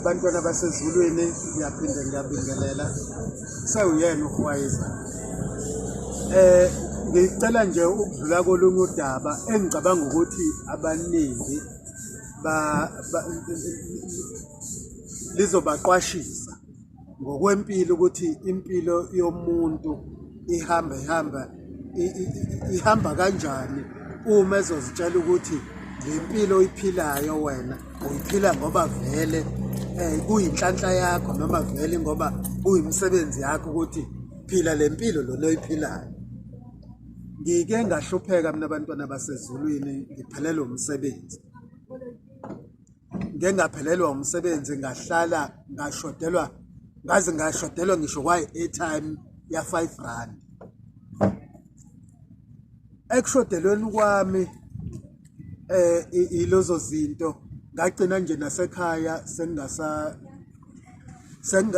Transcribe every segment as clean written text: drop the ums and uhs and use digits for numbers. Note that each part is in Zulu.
Bantwana basezulwini, ngiyaphinde ngiyabingelela. Sewuyena uHwayiza. Ngicela nje ukudlula kolunye udaba engicabanga ukuthi abaningi ba, ba lizobaqwashisa ngokwempilo ukuthi impilo yomuntu ihamba ihamba ihamba kanjani uma ezozitshela ukuthi le mpilo oyiphilayo wena uyiphila ngoba vele kuyinhlanhla yakho noma vele ngoba kuyimisebenzi yakho ukuthi phila le mpilo lona oyiphilayo. Ngike ngahlupheka mina abantwana basezulwini ngiphelelwe umsebenzi. Ngike ngaphelelwa umsebenzi ngahlala ngashodelwa ngaze ngashodelwa ngisho kwayi-airtime ya-5 rand. Ekushodelweni kwami ilezo zinto ngagcina nje nasekhaya sengingasa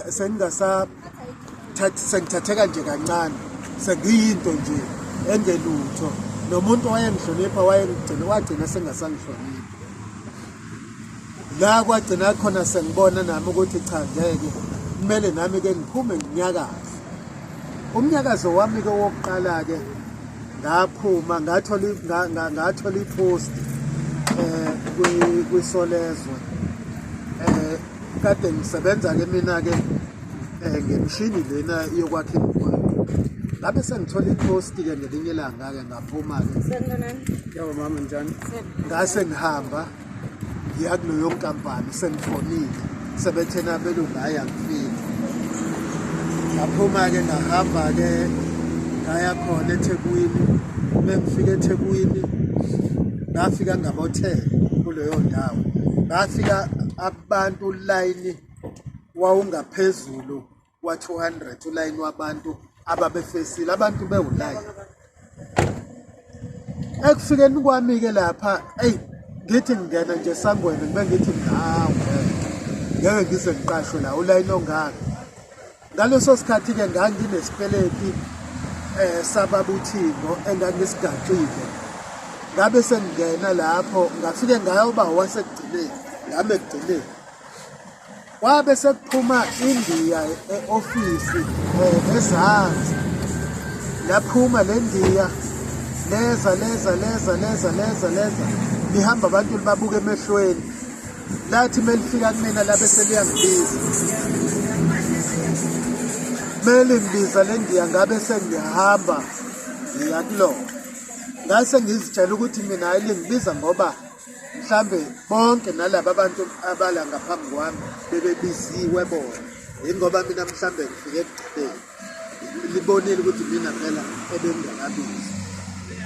sengingasathathi sengithatheka nje kancane sengiyinto nje engelutho nomuntu owayengihlonipha wayengigcina wagcina sengasangihloniphi la kwagcina khona sengibona nami ukuthi cha ngeke kumele nami ke ngiphume nginyakaze. Umnyakazo wami-ke wokuqala-ke ngaphuma ngathola ngathola i-post kwiSolezwe kade ngisebenza-ke mina-ke ngemishini lena yokwakha imigwaqo. Ngabe sengithola i-post-ke ngelinye ilanga-ke ngaphuma-ke. Sanibonani. Yebo mama njani? Ngase ngihamba ngiya kuleyo nkampani sengifonile sebethena abelungu hhayi angifiki. Ngaphuma-ke ngahamba-ke ngaya khona eThekwini. Uma ngifika eThekwini ngafika ngabo-10 kuleyo ndawo. Ngafika abantu ulayini wawungaphezulu kwa-200 ulayini wabantu ababefesile abantu bewulayini. Ekufikeni kwami-ke lapha eyi ngithi ngingena nje esangweni ngibe ngithi hawu ngeke ngize ngiqashwe la ulayini ongaka. Ngaleso sikhathi-ke nganginesipeleti sababuThingo engangisigaxile. Ngabe sengingena lapho ngafike ngayoba owasekugcineni ngame ekugcineni. Kwabe sekuphuma indiya e-ofisi ezansi. Laphuma le ndiya leza leza leza leza leza leza lihamba abantu libabuka emehlweni. Lathi melifika kumina labe seliyangibiza. Melingibiza le ndiya ngabe sengihamba ngiya kulona. Ngase ngizitshela ukuthi mina hhayi lingibiza ngoba mhlambe bonke nalaba abantu abala ngaphambi kwami bebebiziwe bona yingoba mina mhlambe ngifike ekugcineni libonile ukuthi mina phela ebengingakabizi.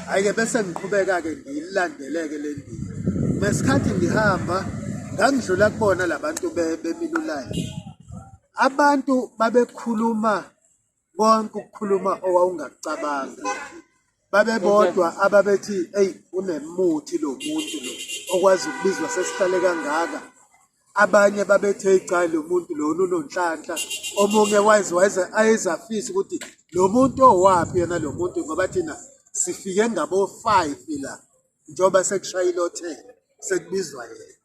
Hhayi-ke bese ngiqhubeka-ke ngiyilandeleke le ndiya. Ngesikhathi ngihamba ngangidlula kubona la bantu bemile ulayini. Abantu babekhuluma konke ukukhuluma owawungakucabanga. Babebodwa ababethi eyi unemuthi lo muntu lo okwazi ukubizwa sesihlale kangaka. Abanye babethe eyi cha lo muntu lona unonhlanhla. Omunye waze waze ayeze afise ukuthi lo muntu owaphi yena lo muntu ngoba thina sifike ngabo-5 la njengoba sekushayile o-10 sekubizwa yena.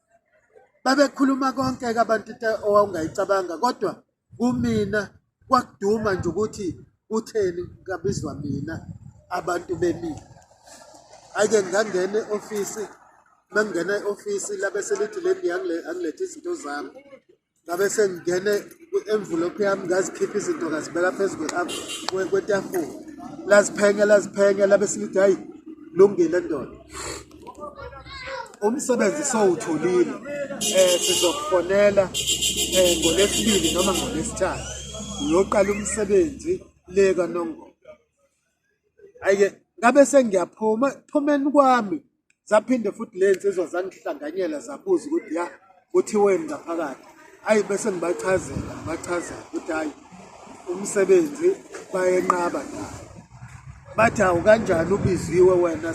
Babekhuluma konke-ke abantu into owawungayicabanga kodwa kumina kwakuduma nje ukuthi kutheni kabizwa mina abantu bemile. Hhayi-ke ngangena e-ofisi, uma ngingena e-ofisi labe selithi le ndiya angilethe izinto zami. Ngabe sengingene kwi-envelope yami ngazikhipha izinto ngazibeka phezu kwetafula. Laziphenya laziphenya labe selithi hhayi lungile ndoda. Umsebenzi sowutholile sizokufonela ngoLwesibili noma ngoLwesithathu uyoqala umsebenzi le kaNongoma. Hhayi-ke ngabe sengiyaphuma ekuphumeni kwami zaphinde futhi le nsizwa zangihlanganyela zabuza ukuthi ya kuthiweni ngaphakathi. Hhayi bese ngibachazela ngibachazela ukuthi hhayi umsebenzi bayenqaba la. Bathi hawu kanjani ubiziwe wena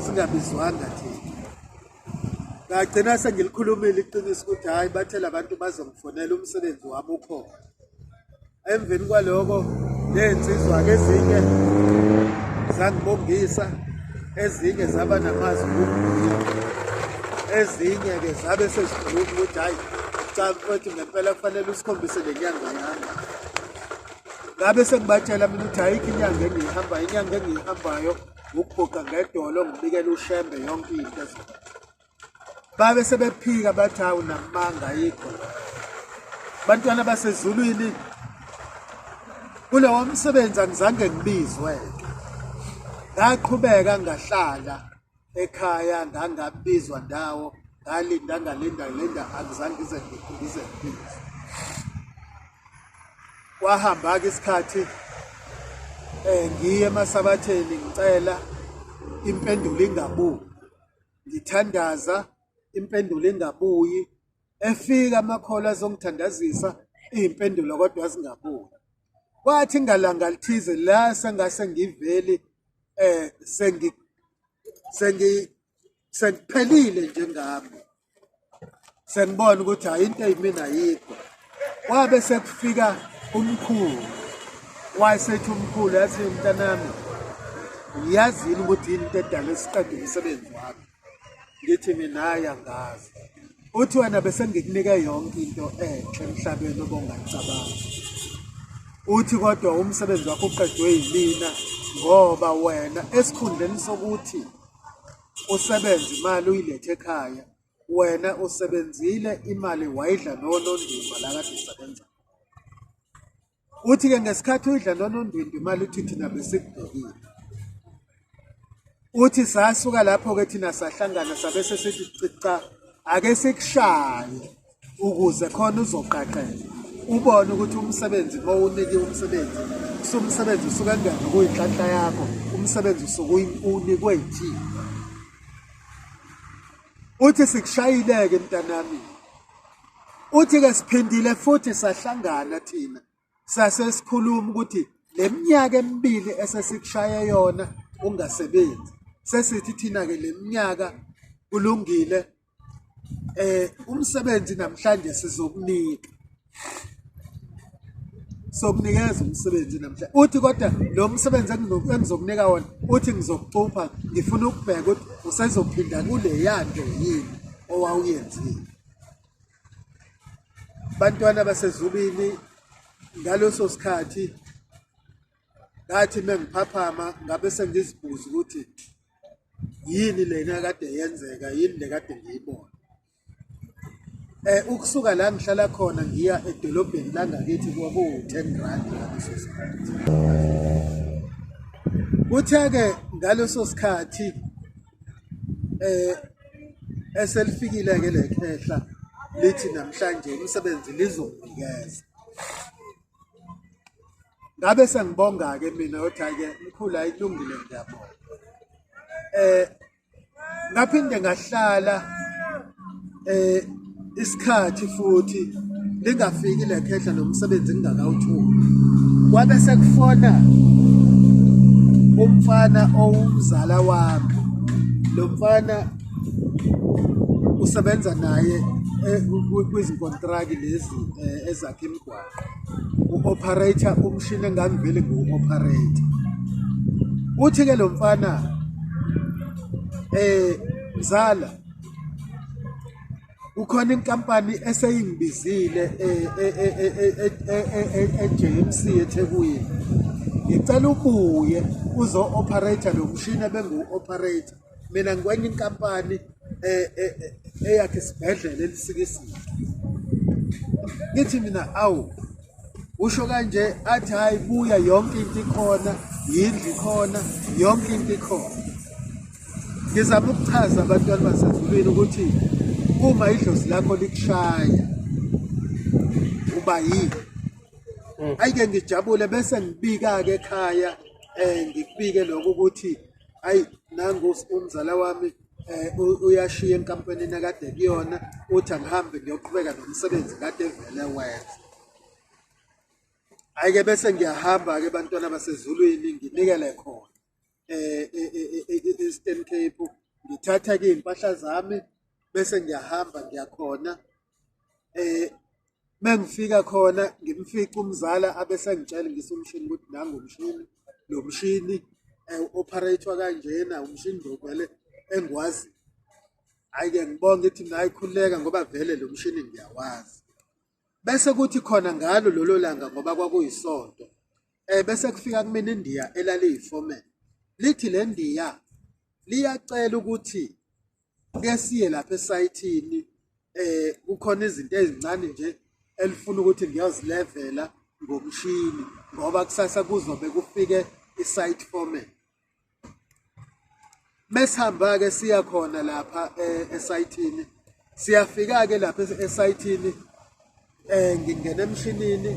singabizwanga thina. Ngagcina sengilikhulumile iqiniso ukuthi hhayi bathe la bantu bazongifonela umsebenzi wami ukhona. Emveni kwaloko ney'nsizwa-ke ezinye zangibongisa ezinye zaba namazwi okungibuyela. Ezinye-ke zabe sezikhuluma ukuthi hhayi cha mfowethu, ngempela kufanele usikhombise le nyanga yami. Ngabe sengibatshela mina ukuthi ayikho inyanga engiyihambayo, inyanga engiyihambayo ukuguqa ngedolo ngibikele uShembe yonke into ezoba. Babe sebephika bathi hawu namanga ayikho. Bantwana basezulwini, kulowo msebenzi angizange ngibizwe. Ngaqhubeka ngahlala ekhaya, ngangabizwa ndawo, ngalinda ngalinda ngalinda, angizange ngize ngize ngibizwe. Kwahamba-ke isikhathi ngiye emasabatheni ngicela impendulo ingabuyi, ngithandaza impendulo ingabuyi. Efika amakholwa azongithandazisa iy'mpendulo kodwa zingabuyi. Kwathi ngalanga lithize la sengase ngiveli sengi sengi sengiphelile njengami, sengibona ukuthi hayi into eyimina ayikho. Kwabe sekufika umkhulu, wayesethi umkhulu, yathi mntanami, uyazini ukuthi yini into edala esiqede umsebenzi wakho? Ngithi mina hhayi angazi. Uthi wena bese ngikunike yonke into enhle emhlabeni obongayicabanga. Uthi kodwa umsebenzi wakho uqedwe yimina ngoba wena esikhundleni sokuthi usebenze imali uyilethe ekhaya, wena usebenzile imali wayidla nonondimba la kade usebenza. Uthi-ke ngesikhathi uyidla nonondwindwa imali, uthi thina besikubhekile. Uthi sasuka lapho-ke thina sahlangana sabe sesithi cha, ake sikushaye ukuze khona uzoqaqeka ubone ukuthi umsebenzi uma unikiwe umsebenzi umsebenzi usuke kungena kuyinhlanhla yakho, umsebenzi usuke unikwe yithina. Uthi sikushayile-ke mntanami. Uthi-ke siphindile futhi sahlangana thina sase sikhuluma ukuthi le minyaka emibili esesikushaye yona ungasebenzi, sesithi thina-ke le minyaka kulungile, umsebenzi namhlanje sizokunika, sokunikeza umsebenzi namhlanje. Uthi kodwa lo msebenzi engizokunika wona, uthi ngizokucupha, ngifuna ukubheka ukuthi usezophinda kuleya nto yini owawuyenzile. Bantwana basezulwini, ngaleso sikhathi ngathi mengiphaphama ngabe sengizibuza ukuthi yini lena kade yenzeka, yini le kade ngiyibona. Ukusuka la ngihlala khona ngiya edolobheni langakithi kwakuwu-10 rand ngaleso sikhathi. Kuthe-ke ngaleso sikhathi eselifikile-ke le khehla lithi namhlanje umsebenzi lizonginikeza. Ngabe sengibonga-ke mina ukuthi hhayi-ke mkhulu hhayi kulungile ngiyabonga. Ngaphinde ngahlala isikhathi futhi lingafiki le khehla nomsebenzi ngingakawutholi. Kwabe sekufona umfana owumzala wami. Lo mfana usebenza naye kwizinkontraki lezi ezakha imigwaqo. U-operator umshini engangivele ngiwu-operator. Uthi-ke lo mfana mzala, kukhona inkampani eseyingibizile e-J_M_C eThekwini. Ngicela ubuye uzo-operator lo mshini ebengiwu-operator. Mina ngikwenye inkampani eyakhe isibhedlela eLusikisiki. Ngithi mina awu, usho kanje, athi hhayi buya, yonke into ikhona, yindlu ikhona, yonke into ikhona. Ngizama ukuchaza abantwana basezulwini ukuthi uma idlozi lakho likushaya uba yini. Ayike ngijabule bese ngibika-ke ekhaya, ngikubike lokho ukuthi ayi nangu umzala wami uyashiya enkampanini akade kuyona, uthi angihambe ngiyoqhubeka nomsebenzi kade evele wenza. Hhayi-ke bese ngiyahamba-ke bantwana basezulwini nginikele khona e-Eastern Cape, ngithatha-ke iy'mpahla zami bese ngiyahamba ngiyakhona. Mengifika khona ngimfice umzala abe sengitshela ngisumshini ukuthi nangu umshini, lo mshini u-operate-wa kanjena, umshini lo vele engiwaziyo. Hhayi-ke ngibonge ithi mina hhayi khululeka ngoba vele lo mshini ngiyawazi. Bese kuthi khona ngalo lolo langa ngoba kwakuyisonto, bese kufika kumina iNdiya elaliyi-foreman. Lithi le Ndiya liyacela ukuthi ke siye lapha esayithini kukhona izinto ezincane nje elifuna ukuthi ngiyozilevela ngomshini ngoba kusasa kuzobe kufike i-site foreman. Mesihamba-ke siya khona lapha esayithini, siyafika-ke lapha esayithini ngingena emshinini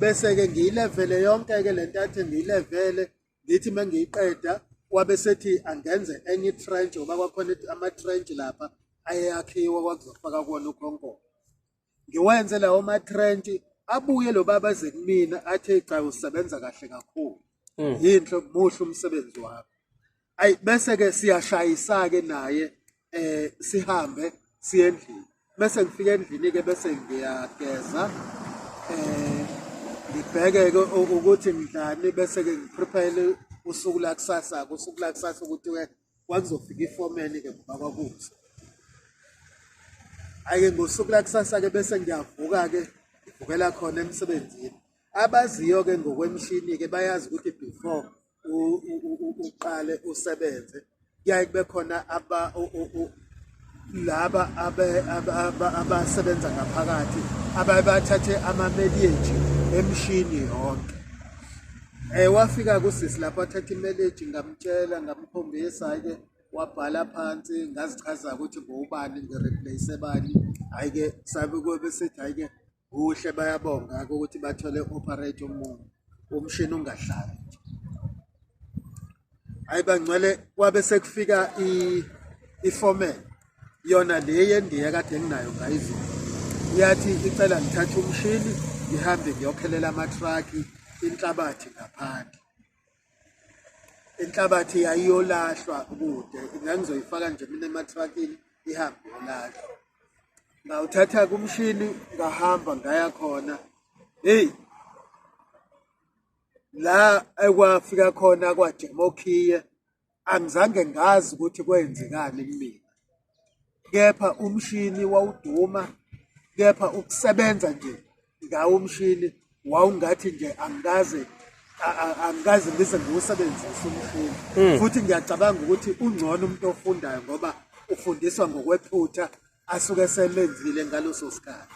bese-ke ngiyilevele yonke-ke le nto athi ngiyilevele, ngithi uma ngiyiqeda wabe sethi angenze enye i-trench ngoba kwakhona ama-trench lapha ayeyakhiwa kwakuzofaka kuwona ukhonkolo. Ngiwenze lawo ma-trench abuye lo baba eze kumina athi cha usebenza kahle kakhulu. Yinhle muhle umsebenzi wakho. Ayi bese-ke siyashayisa-ke naye sihambe siye endlini. Bese ngifika endlini-ke bese ngiyageza ngibheke-ke ukuthi ngidlani bese-ke ngiprepare usuku lakusasa-ke usuku lakusasa ukuthi-ke kwakuzofika ifomeni-ke ngoba kwakusa. Hhayi-ke ngosuku lakusasa-ke bese ngiyavuka-ke ngivukela khona emsebenzini. Abaziyo-ke ngokwemishini-ke bayazi ukuthi before uqale usebenze kuyaye kube khona laba abasebenza ngaphakathi abaye bathathe amameliyeji emishini yonke. Wafika kusisi lapho athatha imeleji ngamtshela ngamkhombisa-ke wabhala phansi ngazichaza ukuthi ngubani ngi-replace bani. Hhayi-ke sabe kube sethi hhayi-ke kuhle bayabonga-ke ukuthi bathole operator omunye umshini ungahlali nje. Hhayi bangcwele kwabe sekufika i-foreman yona le yendiya kade nginayo ngayizolo yathi icela ngithathe umshini ngihambe ngiyokhelela amathraki inhlabathi ngaphandle. Inhlabathi yayiyolahlwa kude, ngangizoyifaka nje mina emathrakini ihambe iyolahlwa. Ngawuthatha-ke umshini ngahamba ngaya khona, hheyi la ekwafika khona kwajama okhiye angizange ngazi ukuthi kwenzekani kumina. Kepha umshini wawuduma, kepha ukusebenza nje ngawo umshini wawungathi nje angikaze angikaze ngize ngiwusebenzise umshini. Futhi ngiyacabanga ukuthi ungcono umuntu ofundayo ngoba ufundiswa ngokwephutha asuke eselenzile ngaleso sikhathi.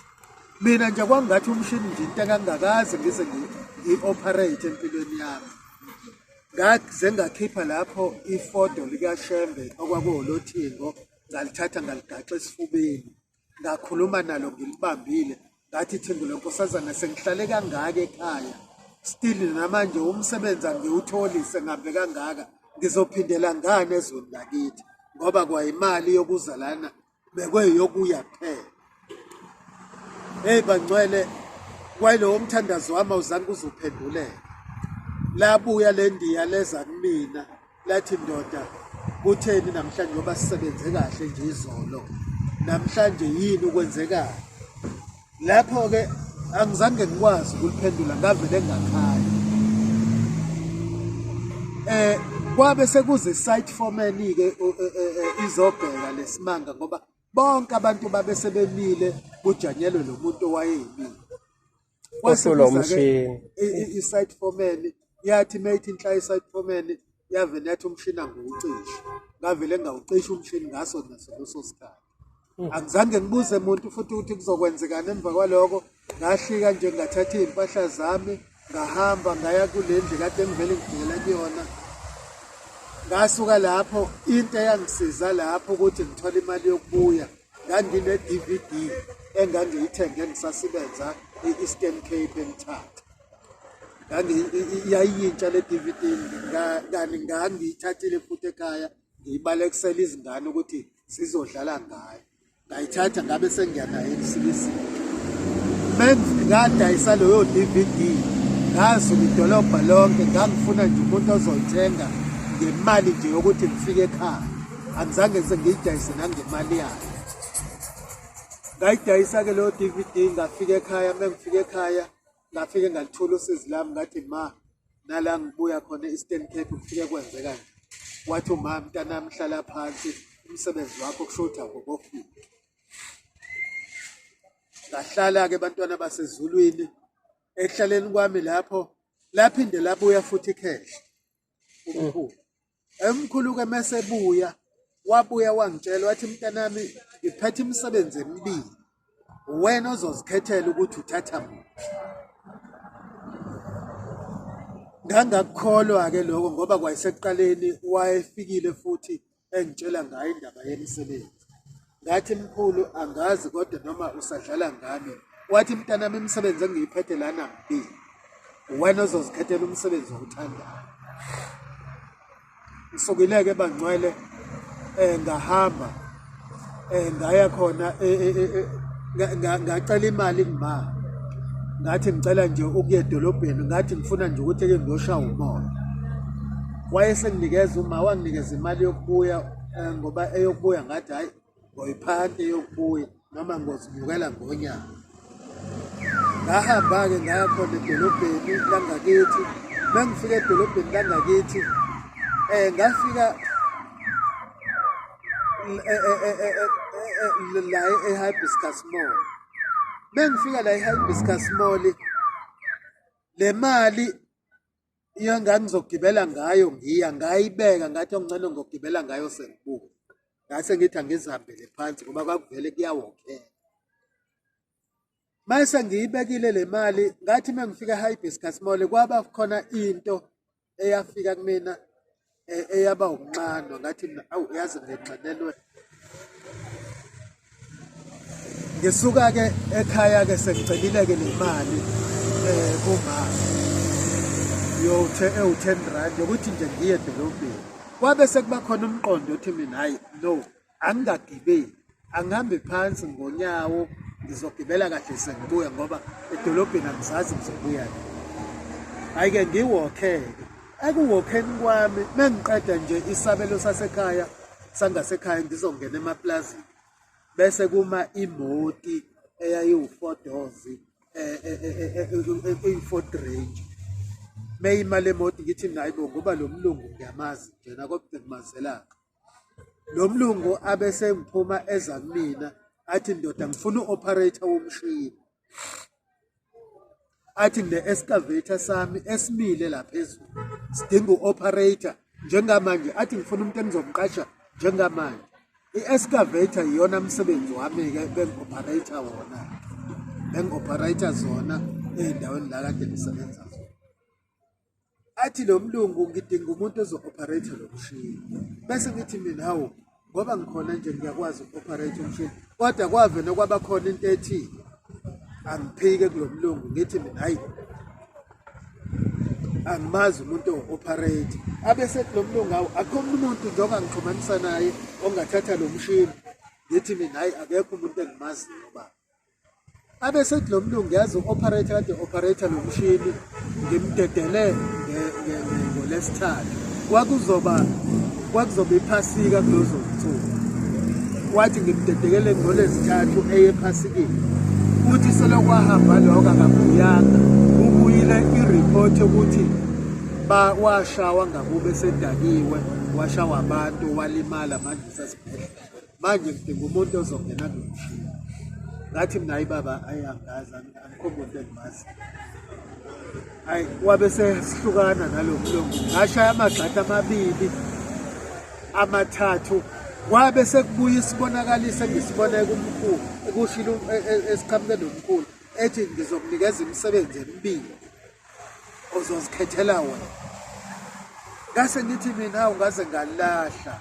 Mina nje kwangathi umshini nje into engangakaze ngize ngi-operate empilweni yami. Ngaze ngakhipha lapho ifodo likaShembe okwakuwolothingo ngalithatha ngaligaxa esifubeni ngakhuluma nalo ngilibambile ngathi thingo lenkosazana sengihlale kangaka ekhaya still namanje umsebenzi angiwutholi sengihambe kangaka ngizophindela ngani ezweni lakithi ngoba kwayimali yokuzalana bekweyokuya kuphela. Hey bangcwele kwayilowo mthandazo wami awuzange uzuphenduleke. Labuya le ndiya leza kumina lathi ndoda kutheni namhlanje ngoba sisebenze kahle nje izolo namhlanje yini ukwenzekayo lapho-ke angizange ngikwazi ukuliphendula ngavele ngakhala kwabe sekuze site foreman ke izobheka lesimanga ngoba bonke abantu babe sebemile kujanyelwe lo muntu owayeyimile. Ohlolwa umshini. I-site foreman yathi mayithi inhla i-site foreman yavele yathi umshini angiwucishe. Ngavele ngawucisha umshini ngaso naso leso sikhathi. Angizange ngibuze muntu futhi ukuthi kuzokwenzekani emva kwaloko ngahlika nje ngathatha iy'mpahla zami ngahamba ngaya kule ndlu kade ngivele ngigibela kuyona ngasuka lapho into eyangisiza lapho ukuthi ngithole imali yokubuya ngangine-DVD engangiyithenge ngisasebenza e-Eastern Cape eMthatha yayiyintsha le DVD kani ngangiyithathile futhi ekhaya ngiyibalekisela izingane ukuthi sizodlala ngayo ngayithatha ngabe sengiya nayo emsilisini ngadayisa leyo DVD ngazula idolobha lonke ngangifuna nje umuntu ozoyithenga ngemali nje yokuthi ngifike ekhaya angizange sengiyidayise nangemali yayo ngayidayisa-ke leyo DVD ngafika ekhaya uma ngifika ekhaya ngafike ngalithola usizi lami ngathi ma nala ngibuya khona e-Eastern Cape kufike kwenzeka nje wathi umama mntanami hlala phansi Umsebenzi wakho kusho ukuthi awukofiki. Ngahlala-ke bantwana basezulwini ekuhlaleni kwami lapho, laphinde labuya futhi ikhehla umkhulu. Emkhulu-ke mesebuya, wabuya wangitshela wathi, mntanami, ngiphethe imisebenzi emibili, wena ozozikhethela ukuthi uthatha muphi. Ngangakukholwa-ke lokho ngoba kwayisekuqaleni wayefikile futhi engitshela ngayo indaba yemisebenzi. Ngathi, mkhulu, angazi kodwa noma usadlala ngami. Wathi, mntanami, imisebenzi engiyiphethe lana mibili, uwena ozozikhethela umsebenzi owuthandayo. Ngisukile-ke bangcwele, ngahamba, ngaya khona, ngacela imali kuma, ngathi ngicela nje ukuya edolobheni, ngathi ngifuna nje ukuthi ke ngiyoshaya umoya. Wayesenginikeza uma wanginikeza imali yokubuya, ngoba eyokubuya ngathi hhayi ngoyiphanta eyokubuya noma ngozinyukela ngonyaka. Ngahamba-ke ngaya khona edolobheni langakithi. Mengifika edolobheni langakithi, ngafika la e-Hibiscus Mall. Mengifika la e-Hibiscus Mall, le mali engangizogibela ngayo ngiya ngayibeka, ngathi okungcono ngogibela ngayo sengibuya. Ngase ngithi angizihambele phansi ngoba kwakuvele kuyawokhela. Mase ngiyibekile le mali, ngathi uma ngifika e-Hibiscus Mall kwaba khona into eyafika kumina, eyaba ukunxanwa. Ngathi mina, awu yazi nginxanelwe. Ngisuka-ke ekhaya-ke sengicelile-ke le mali kumama ewu-10 rand yokuthi nje ngiye edolobheni. Kwabe sekuba khona umqondo othi mina, hhayi no, angingagibeli, angihambi phansi ngonyawo, ngizogibela kahle sengibuya ngoba edolobheni angizazi ngizobuya. Hhayi-ke ngiwokheke. Ekuwokheni kwami mengiqeda nje isabelo sasekhaya sangasekhaya ngizongena emaplazini, bese kuma imoti eyayiwu-four doors, eyi-Ford Ranger. Meyima le moti ngithi mina, hayibo, ngoba lo mlungu ngiyamazi njena kodwa ngimazelaphi. Lo mlungu abese ngiphuma eza kumina athi, ndoda, ngifuna u-operator womshini. Athi ngine-excavator sami esimile la phezulu, sidinga u-operator njengamanje. Athi ngifuna umuntu engizomqasha njengamanje. I-excavator iyona msebenzi wami-ke, bengi-operator wona, bengi-operator zona ey'ndaweni la kade ngisebenza zona. Athi lo mlungu, ngidinga umuntu ozo-operate lo mshini. Bese ngithi mina, hawu, ngoba ngikhona nje ngiyakwazi uku-operate umshini. Kodwa kwavele kwaba khona into ethi angiphike kulo mlungu, ngithi mina hhayi, angimazi umuntu owu-operate. Abesethi lo mlungu, hawu, akukho umuntu nje ongangixhumanisa naye ongathatha lo mshini. Ngithi mina hhayi, akekho umuntu engimaziyo baba. Abesethi lo mlungu, yazi u-operator kade operator lo mshini ngimdedele ngolesithathu, kwakuzoba iphasika kulozo zinsuku. Wathi ngimdedekele ngolesithathu eye ephasikeni. Uthi selokhu wahamba lokho akabuyanga, ubuyile i-report yokuthi washawa ngakube esedakiwe, washawa abantu, walimala, manje usesibhedlela, manje ngidinga umuntu ozongena kulo mshini. Ngathi mina, hayi baba, ayi angazi, angikho muntu engimazi. Hayi, wabe sesihlukana nalo mlungu. Ngashaya amagxatha amabili amathathu, kwabe sekubuya isibonakaliso engisibone kumkhulu, ekushilo esiqhamuke nomkhulu, ethi ngizokunikeza imisebenzi emibili, ozozikhethela wena. Ngase ngithi mina, hawu, ngaze ngalahla.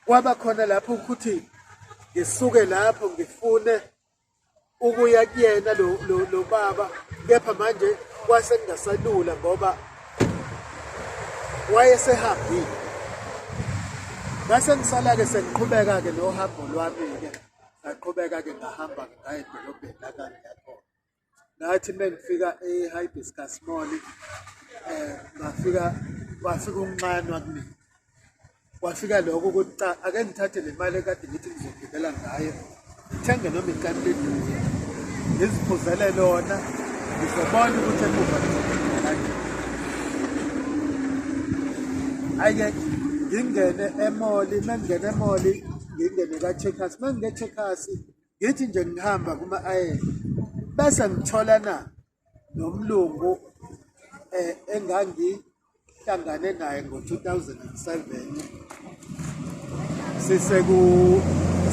Kwaba khona lapho ukuthi ngisuke lapho ngifune ukuya kuyena lo baba, kepha manje kwase kungasalula ngoba wayesehambile. Ngase ngisala-ke sengiqhubeka-ke nohambo lwami-ke, ngaqhubeka-ke ngahamba-ke ngaya edolobheni la ngangiya khona. Ngathi uma ngifika e-Hibiscus Mall, ngafika kwafika ukunxanwa kumina. Kwafika lokho ukuthi cha, ake ngithathe le mali ekade ngithi ngizogibela ngayo, ngithenge noma ikani ledumile, ngiziphuzele lona, ngizobona ukuthi emuva ngizophinda kanjani. Hhayi-ke Ngingene emoli, mengingena emoli ngingene ka-Checkers, mengingene e-Checkers ngithi nje ngihamba kuma-ayela bese ngitholana nomlungu engangihlangane naye ngo-2007 siseku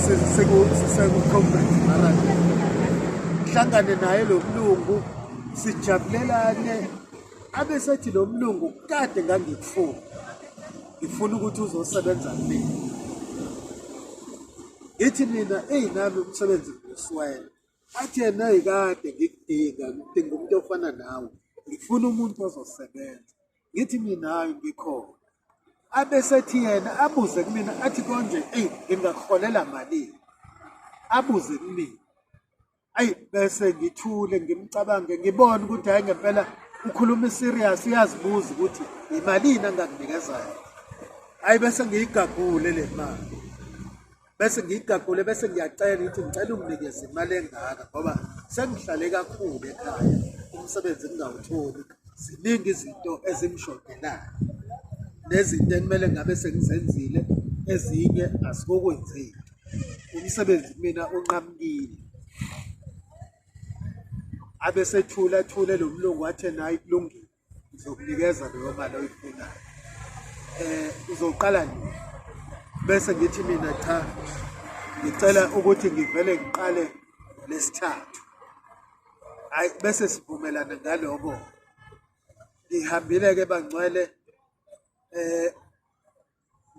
siseku-Comrades Marathon. Ngihlangane naye lo mlungu sijabulelane, abesethi lo mlungu kade ngangikufuna, ngifuna ukuthi uzosebenza kumina. Ngithi mina eyi nami umsebenzi ngiwuswele. Athi yena eyi kade ngikudinga, ngidinga umuntu ofana nawe, ngifuna umuntu ozosebenza. Ngithi mina hhayi ngikhona. Abesethi yena abuze kumina athi konje eyi ngingakuholela malini? Abuze kumina. Ayi bese ngithule ngimcabange ngibone ukuthi hhayi ngempela ukhuluma i-serious uyazibuza ukuthi yimalini angakunikeza yona. Hhayi bese ngiyigagule le mali. Bese ngiyigagule bese ngiyacela ukuthi ngicela unginikeze imali engaka ngoba sengihlale kakhulu ekhaya umsebenzi ngingawutholi. Ziningi izinto ezingishodelayo nezinto ekumele ngabe sengizenzile ezinye azikokwenzeki. Umsebenzi kumina unqamukile. Abesethula athule lo mlungu wathi ena hhayi kulungile ngizokunikeza leyo mali oyifunayo. Uzoqala nini? Bese ngithi mina cha, ngicela ukuthi ngivele ngiqale ngolwesithathu. Hhayi bese sivumelana ngaloko. Ngihambile-ke bangcwele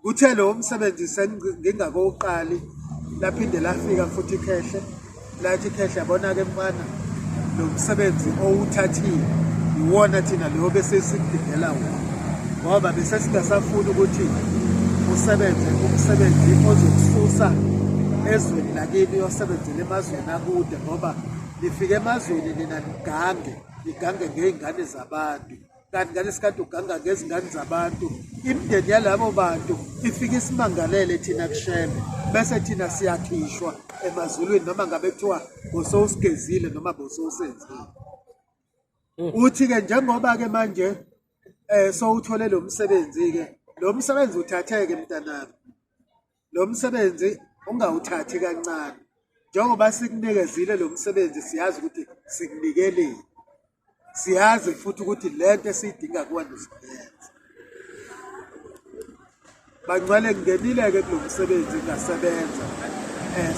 Kuthe lowo msebenzi sengingakowuqali laphinde lafika futhi ikhehle lathi ikhehle yabona-ke mfana lo msebenzi owuthathile iwona thina loyo bese sikudingela wona ngoba bese singasafuni ukuthi usebenze umsebenzi ozokususa ezweni lakini uyosebenzela emazweni akude ngoba nifike emazweni nina nigange nigange ngey'ngane zabantu. Kanti ngalesikhathi uganga ngezingane zabantu, imindeni yalabo bantu ifike isimangalele thina kuShembe, bese thina siyakhishwa emazulwini noma ngabe kuthiwa bosowusigezile noma bosowusenzile. Uthi-ke njengoba-ke manje sowuthole lo msebenzi-ke, lo msebenzi uthatheke mntanami. Lo msebenzi ungawuthathi kancane. Njengoba sikunikezile lo msebenzi siyazi ukuthi sikunikeleni. Siyazi futhi ukuthi lento esiyidinga kuwena uzoyenza. Bangcwele ngingenile-ke kulo msebenzi ngasebenza.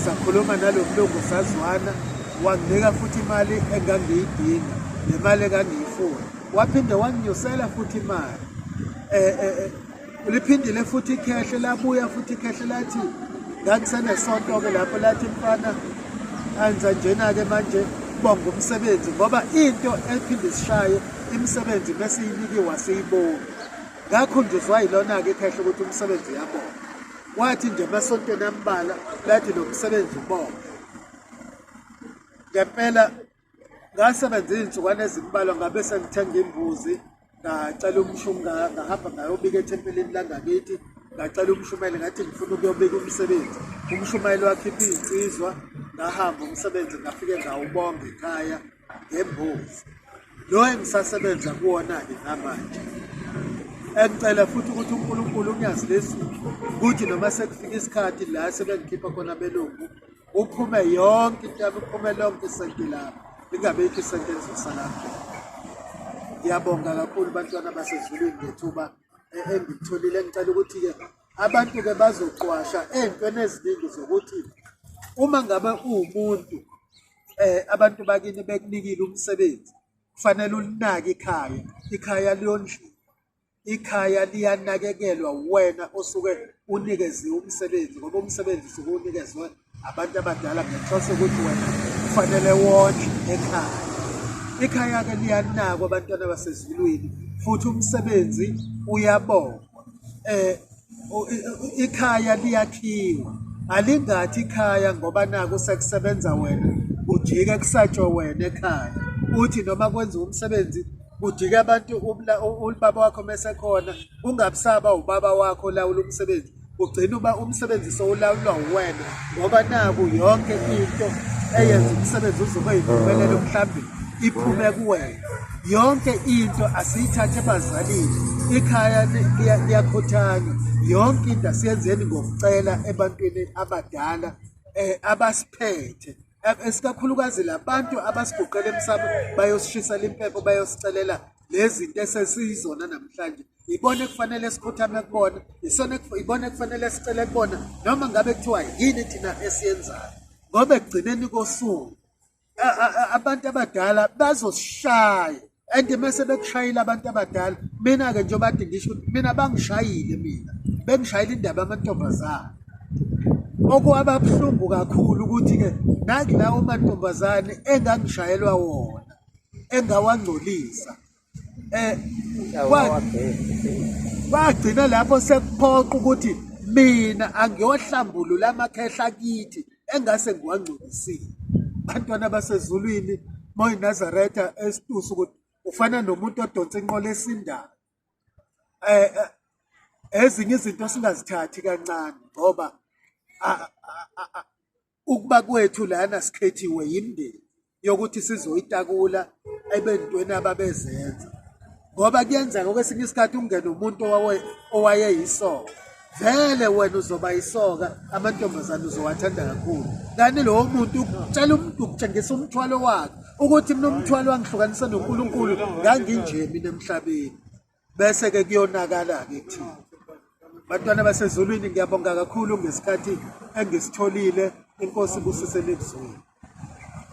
Sakhuluma nalo mlungu sazwana, wanginika futhi imali engangiyidinga, le mali engangiyifuna. Waphinde wanginyusela futhi imali. Liphindile futhi ikhehle labuya futhi ikhehle lathi ngangisenesonto-ke lapho lathi mfana anza njena-ke manje bonga umsebenzi ngoba into ephinde isishaye imisebenzi mesiyinikiwa siyibongi. Ngakhunjuzwa yilona-ke ikhehle ukuthi umsebenzi uyabonga. Wathi nje emasontweni ambala lathi lo msebenzi ubonga. Ngempela ngasebenza iy'nsukwana ezimbalwa ngabe sengithenga imbuzi ngacela umshumi ngahamba ngayobika ethempelini langakithi ngacela umshumeli ngathi ngifuna ukuyobika umsebenzi umshumayeli wakhipha iy'nsizwa ngahamba umsebenzi ngafike ngawubonga ekhaya ngembuzi lo engisasebenza kuwona-ke namanje engicela futhi ukuthi uNkulunkulu unyazi lezulu ukuthi noma sekufika isikhathi la sebengikhipha khona abelungu Kuphume yonke into yami, kuphume lonke isenti lami, lingabikho isenti elizosala khona. Ngiyabonga kakhulu bantwana basezulwini ngethuba engilitholile. Ngicela ukuthi-ke abantu-ke bazoqwasha ey'ntweni eziningi zokuthi uma ngabe uwumuntu abantu bakini bekunikile umsebenzi, kufanele ulinake ikhaya, ikhaya liyondliwa. Ikhaya liyanakekelwa uwena osuke unikeziwe umsebenzi ngoba umsebenzi usuke unikezwe abantu abadala ngenhloso yokuthi wena kufanele wondle ekhaya. Ikhaya-ke liyanakwa abantwana basezulwini futhi umsebenzi uyabongwa. Ikhaya liyakhiwa, alingathi ikhaya ngoba naku sekusebenza wena kujike kusatshwe wena ekhaya. Uthi noma kwenziwa umsebenzi kujike abantu ubaba wakho mesekhona kungabusaba ubaba wakho olawula umsebenzi, ugcina uba umsebenzi sowulawulwa uwena ngoba naku yonke into eyenza umsebenzi uzobe yimpumelelo mhlawumbe iphume kuwena. Yonke into asiyithathe ebazalini, ikhaya liyakhothanywa. Yonke into asiyenzeni ngokucela ebantwini abadala abasiphethe, esikakhulukazi labantu abasiguqela emsamo bayosishisela impepho, bayosicelela lezi zinto esesiyizona namhlanje. Ibona ekufanele sikhothame kubona, isona ibona ekufanele sicele kubona, noma ngabe kuthiwa yini thina esiyenzayo, ngoba ekugcineni kosuku abantu abadala bazosishaya. And mese bekushayile abantu abadala, mina-ke njengoba kade ngisho ukuthi mina bangishayile, mina bengishayile indaba yamantombazane, okwaba buhlungu kakhulu ukuthi-ke nakulawo mantombazane engangishayelwa wona engawangcolisa, kwagcina lapho sekuphoqa ukuthi mina angiyohlambulula amakhehla kithi engase ngiwangcolisile. Bantwana basezulwini, moyiNazaretha esitusa ukuthi ufana nomuntu odonsa inqola esindayo. Ezinye izinto singazithathi kancane, ngoba ukuba kwethu lana sikhethiwe yimndeni yokuthi sizoyitakula ebentweni ababezenza, ngoba kuyenzeka kwesinye isikhathi ungene umuntu owayeyisoka, vele wena uzoba yisoka, amantombazane uzowathanda kakhulu, kanti lowo muntu ukutshela umuntu, ukutshengisa umthwalo wakhe ukuthi mina umthwalo wangihlukanisa noNkulunkulu, nganginje mina emhlabeni, bese-ke kuyonakala-ke kuthina. Bantwana basezulwini, ngiyabonga kakhulu ngesikhathi engisitholile. Inkosi ibusise nikuzwile.